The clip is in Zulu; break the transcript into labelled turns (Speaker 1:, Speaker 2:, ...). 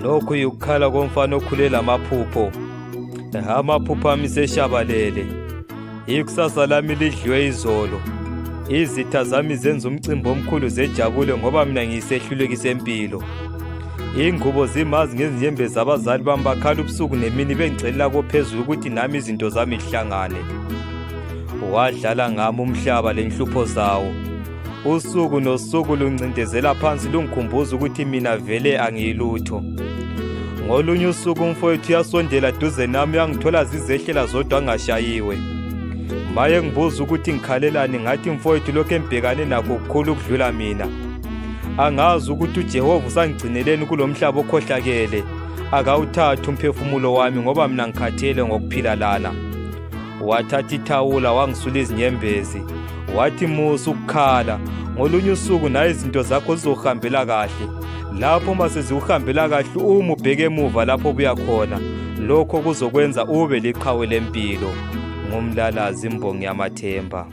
Speaker 1: Lokhu yikukhala komfana okhulela amaphupho. Amaphupho ami seshabalele. Ikusasa lami lidliwe izolo. Izitha zami zenza umcimbi omkhulu zejabule ngoba mina ngiyisehluleki sempilo. Ingubo zimazi ngezinyembezi zabazali bami bakhala ubusuku nemini bengicelela kophezulu ukuthi nami izinto zami zihlangane. Wadlala ngami umhlaba lenhlupho zawo. Usuku nosuku luncindezela phansi lungikhumbuza ukuthi mina vele angiyilutho. Ngolunye usuku umfowethu uyasondela duze nami uyangithola zizehlela zodwa ngashayiwe. Maye ngibuza ukuthi ngikhalelani ngathi mfowethu lokhu engibhekane nakho kukhulu ukudlula mina. Angazi ukuthi uJehova usangigcineleni kulo mhlaba okhohlakele. Akawuthathi umphefumulo wami ngoba mina ngikhathele ngokuphila lana. Wathatha ithawula wangisula izinyembezi. Wathi musa ukukhala, ngolunye usuku naye izinto zakho zizohambela kahle. Lapho uma seziwuhambela kahle uma ubheke emuva lapho obuya khona, lokho kuzokwenza ube liqhawe lempilo. Ngumlalazi imbongi yamathemba.